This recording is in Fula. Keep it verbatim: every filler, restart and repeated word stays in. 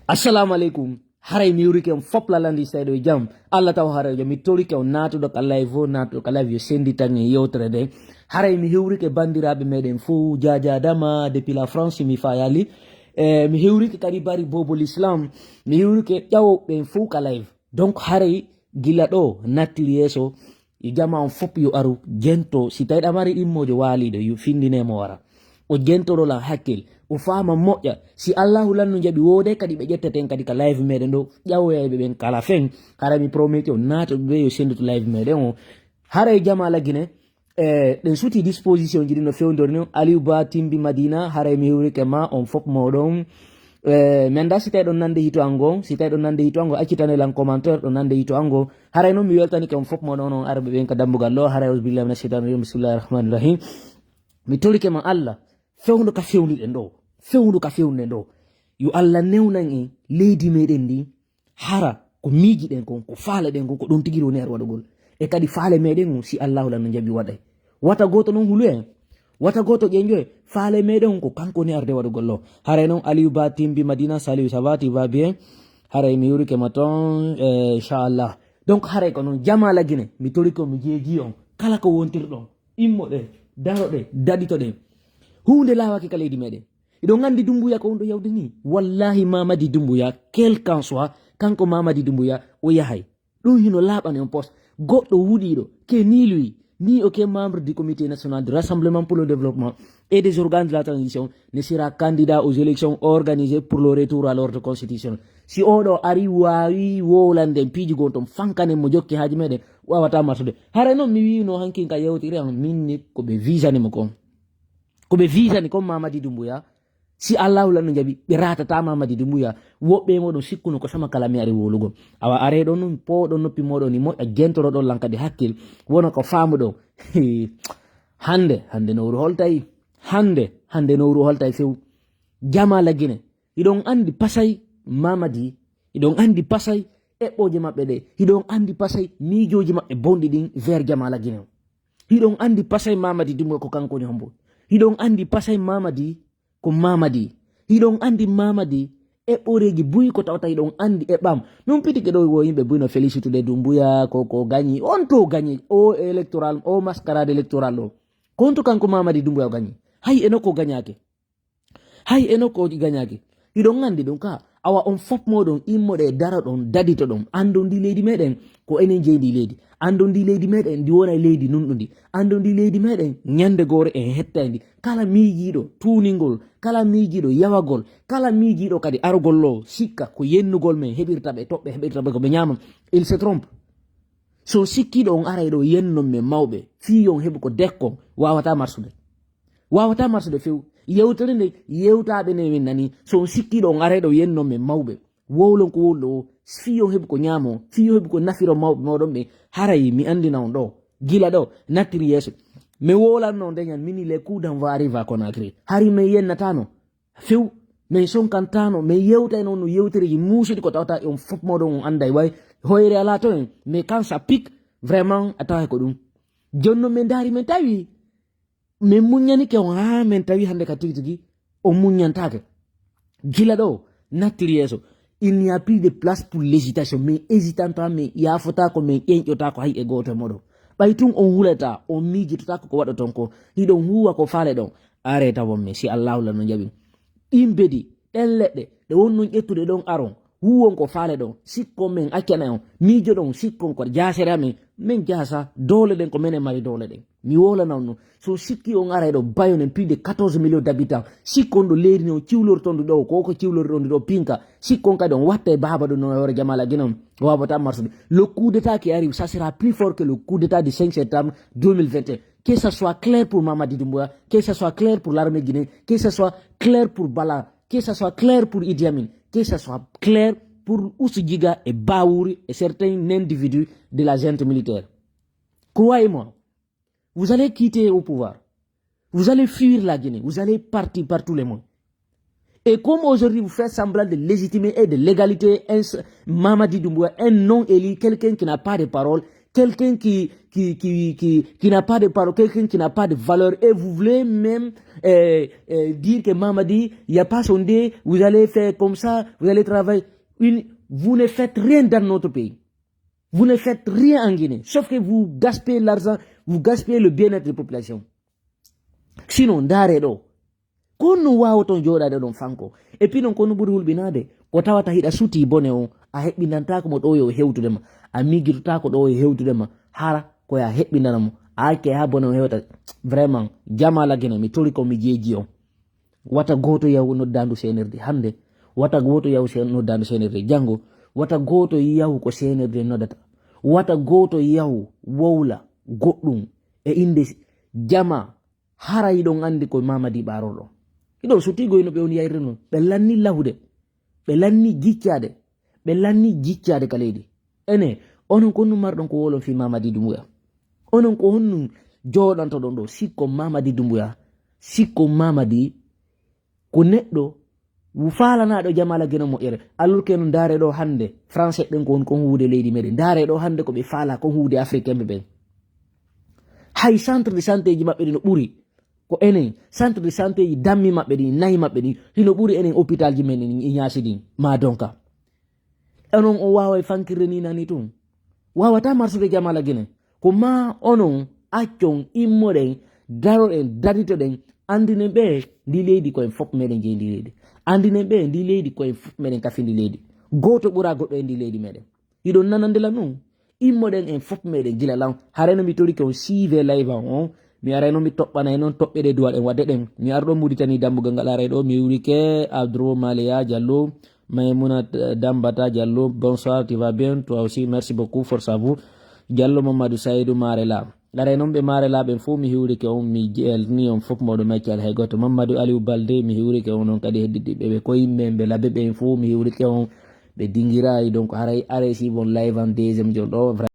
Assalamu aleykum. Haray mi hewrike on fop lalandi seyɗo e jam. Allah taw haray jam. Mi torike on natuɗo ka live o, natuɗo ka live yo sendi tan e yewtere nde. Haray mi hewrike bandiraɓe meɗen fof, Jaja Dama depuis la France, mi fayali. E mi hewrike kadi bari Bobo l'Islam. Mi hewrike ƴawoɓe ɓen fof ka live. Donc haray gila ɗo nattiri yeeso, yo jama on fop yo aru jento. Si tawi ɗa mari ɗimmojo waaliɗo, yo findine mo wara. O jentoro lan hakkil, o faama moƴƴa. Si Allahu lanno jaɓi, wooday kadi ɓe ƴetteten kadi ka live meɗen ɗo, ƴawoyayɓe ɓen kala fen. Hara mi prometi on naata ɓe yo sendu to live meɗen o. Haray jama lagine, e ɗen suti disposition ji ɗin no fewndori ni. Aliou Ba Timbi Madina, haray mi hewrike ma on fop moɗon. E mi anda si tawi ɗon nande hito ango, si tawi ɗon nande hito ango, accitane lan commentaire ɗon nande hito ango. Haray noon mi weltanike on fop moɗon on arɓe ɓen ka dambugal ɗo. Haray auzubillahi mina shaytani rajim, bismillahi rahmani rahim. Mi torike ma Allah, fewndo ka fewnuɗen ɗo, fewndo ka fewnuɗen ɗo. Yo Allah newnan en leydi meɗen ndi, hara ko miijiɗen kon, ko faaleɗen kon, ko ɗon tigi woni ar waɗugol. E kadi faale meɗen on, si Allahu lan no jaɓi waɗay. Wata gooto non hulu en. Wata gooto ƴeñƴo e faale meɗen on, ko kanko woni arde waɗugol ɗo. Haray non Aliou Ba Timbi Madina, salut, ça va, tu vas bien? Haray mi yurike ma ton, eh, inchallah. Donc haray ko non jama lagine, mi torike on, mi jeeji on. Kala ko wontirɗon, immoɗen, daroɗen, daɗitoɗen. Huunde laawake ka leydi meɗen. Hiɗon anndi Dumbuya ko wonɗo yawde ni? Wallahi Mamadi Dumbuya, quel qu'en soit, kanko Mamadi Dumbuya, o yahay. Ɗum hino laaɓani on pos. Goɗɗo wuɗiiɗo, ke ni lui, ni o ke membre du Comité National de Rassemblement pour le Développement et des organes de la transition, ne sera candidat aux élections organisées pour le retour à l'ordre constitutionnel. Si oɗo ari waawi wowlande en piiji gon ton, fankanen mo jokki haaji meɗen, wawata marsude. Haray noon mi wiino hankin ka yewtiri an, min ni ko ɓe visani mo kon. Ko ɓe visani kon Mamadi Dumbuya, si Allahu lan no jaɓi, ɓe ratata Mamadi Dumbuya. Woɓɓe e moɗon sikkuno ko sama kala mi ari wowlugol. Awa are ɗon nun, pooɗon noppi moɗon ni moƴƴa, jentoroɗon lan kadi hakkil, wona ko faamuɗon. Hande, hande nowru holtay. Hande, hande nowru holtay few. Jama lagine. Hiɗon anndi pasay Mamadi, hiɗon anndi pasay eɓɓooje maɓɓe ɗe, hiɗon anndi pasay miijooji maɓɓe bonɗi ɗin vers Jama lagine. Hiɗon anndi pasay Mamadi Dumbuya ko kanko woni hombo. Hiɗon anndi pasay Mamadi ko Mamadi. Hiɗon anndi Mamadi eɓɓoreeji buy ko tawata hiɗon anndi eɓɓam. Min pitike ɗo wo yimɓe buy no félicitude Dumbuya ko, ko gañi. On to gañi o électoral, o mascarade électoral ɗo. Ko on to kanko Mamadi Dumbuya o gañi. Hay e nokko gañaake. Hay e nokko gañaaki. Hiɗon anndi ɗum ka, awa on fop moɗon immoɗe daroɗon, daditoɗon. Anndon ndi leydi meɗen, ko enen jeyi ndi leydi. Anndon ndi leydi meɗen, ndi wonay leydi nunɗundi. Anndon ndi leydi meɗen, ñande goore en hettay ndi. Kala miijiiɗo tuuningol, kala miijiiɗo yawagol, kala miijiiɗo kadi arogol ɗo, sikka ko yennugol men heɓirta ɓe, toɓɓe heɓirta ɓe ko ɓe ñaama. Il se trompe. So sikkiiɗo on aray ɗo yennon men mawɓe, fii yon heɓu ko dekkon, wawata marsude. Wawata marsude few. Yewtere nde yewtaaɓe nde min nani, so on sikkiiɗo on aray ɗo yennon men mawɓe. Wowlon ko wowluɗo o, fii yon heɓu ko ñaamo, fii yon heɓu ko nafiro mawɓe moɗon ɓe. Haray mi anndina on ɗo. Gila ɗo, nattiri yeeso. Mi wowlanno nde ñan, mini les coups d'envoi arrive à Conakry. Hari mi yennatano. Few, min sonkantano, min yewtayno on no yewtereji muusuɗi ko tawata on fop moɗon on annday way. Hoyre ala to en, mais quand ça pique, vraiment, a taway ko ɗum. Jonno min ndaari min tawi, min muññanike on haa min tawi hannde ka tigi tigi, on muññantaake. Gila ɗo, nattiri yeeso. Il n'y a plus de place pour l'hésitation. Min hésitanta, min yaafotako, min ƴeñƴotako hay e gooto e moɗon. Ɓay tun on hulata, on miijitotako ko waɗoton ko. Hiɗon huuwa ko faale ɗon. Are tawon min, si Allahu lan no jaɓi. Ɗin bedi, ɗen leɗɗe, ɗe wonnon ƴettude ɗon aron. Huuwon ko faale ɗon. Sikkon min accana on. Miijoɗon sikkon ko jaasere amen. Min jaasa, doole ɗen ko minen mari doole ɗen. Mi wowlana on non. So sikki on aray ɗo bayonen plus de quatorze millions d'habitants. Sikkon ɗo leydi ni on ciwlorton ɗo, ko ko ciwlorton ɗo pinka. Sikkon kadi on watta e baaba ɗo no hoore Jamala Gine on. Wawata marsude. Le coup d'état qui arrive, ça sera plus fort que le coup d'état du cinq septembre deux mille vingt et un. Que ça soit clair pour Mamadi Doumbouya, que ça soit clair pour l'armée guinéenne, que ça soit clair pour Bala, que ça soit clair pour Idi Amin, que ça soit clair pour Oussou Djiga et Bawouri et certains individus de la junte militaire. Croyez-moi, vous allez quitter au pouvoir. Vous allez fuir la Guinée. Vous allez partir par tous les moyens. Et comme aujourd'hui, vous faites semblant de légitimer et de légalité un s-, Mamadi Doumbouya, un non élu, quelqu'un qui n'a pas de parole, Quelqu'un qui, qui, qui, qui, qui n'a pas de parole, quelqu'un qui n'a pas de valeur, et vous voulez même euh, euh, dire que Mamadi, il n'y a pas son dé, vous allez faire comme ça, vous allez travailler. Une- vous ne faites rien dans notre pays. Vous ne faites rien en Guinée, sauf que vous gaspillez l'argent, vous gaspillez le bien-être des populations. Sinon, ndaare ɗo, ko honno waawaton jooɗaade ɗon fanko? Et puis noon, ko honno ɓuri hulɓinaade? Ko tawata hiɗa sutii bone on, a heɓɓindantaako mo ɗo yo hewtude ma, a miijotaako ɗo yo hewtude ma, hara ko ya heɓɓindana mo, a acca haa bone on hewta. Vraiment, Jamala Gine, mi tori ko mi jeeji on. Wata gooto yahu noddaandu C N R D hannde, wata gooto yahu se- noddaandu C N R D janngo, wata gooto yahu ko C N R D noddata, wata gooto yahu wowla goɗɗum e innde jama. Hara hiɗon anndi ko Mamadi ɓaarorɗo. Hiɗon sutii goy no ɓe woni yayre noon. Ɓe lanni lahude. Ɓe lanni jiccaade. Ɓe lanni jiccaade ka leydi. Ene, onon ko honɗum marɗon ko wowlon fii Mamadi Dumbuya? Onon ko honɗum jooɗantoɗon ɗo? Sikko Mamadi Dumbuya. Sikko Mamadi ko neɗɗo wu- faalanaaɗo Jamala Geno moƴƴere. Alors que no ndaare ɗo hannde, Français ɓen ko woni kon huude leydi meɗen. Ndaare ɗo hannde ko ɓe faala kon huude Africain ɓe ɓen. Hay centre de santé ji maɓɓe ɗi no ɓuri ko enen. Centre de santé ji dammi maɓɓe ɗi, nayi maɓɓe ɗi, hino ɓuri enen hôpital ji men ɗi ñaasi ɗin, ma donka. Onon on waaway fankirde ni nani tun. Waawata marsude Jamala Gine. Ko ma onon accon immoɗen, daroɗen, daditoɗen, anndinen ɓe ndi leydi ko en fof meɗen jeyi ndi leydi. Anndinen ɓe ndi leydi ko en fof meɗen kafi ndi leydi. Gooto ɓura goɗɗo e ndi leydi meɗen. Hiɗon nanande lan ɗum? Immoɗen en fof meɗen gila lan. Haray no mi torike on siive live an on. Mi aray no mi toɓɓanay noon toɓɓe ɗe duwal en waɗde ɗen. Mi arɗo Mauritanie dambugal ngal aray ɗo. Mi wurike Abdou Maleya Diallo, Maimouna Dambata Diallo. Bonsoir, tu vas bien? Toi aussi, merci beaucoup, force à vous. Diallo Mamadou Saïdou Marela. Aray noon ɓe Marela ɓen fof mi hiwrike on, mi jeelni on fof moɗo maccal hay gooto. Mamadou Aliou Balde, mi hiwrike on noon kadi hedditiiɓe ɓe ko yimɓe en ɓe labe ɓen fof mi hiwrike on. Ɓe dingirayi, donc haray aray si bon live en deuxième jon ɗo.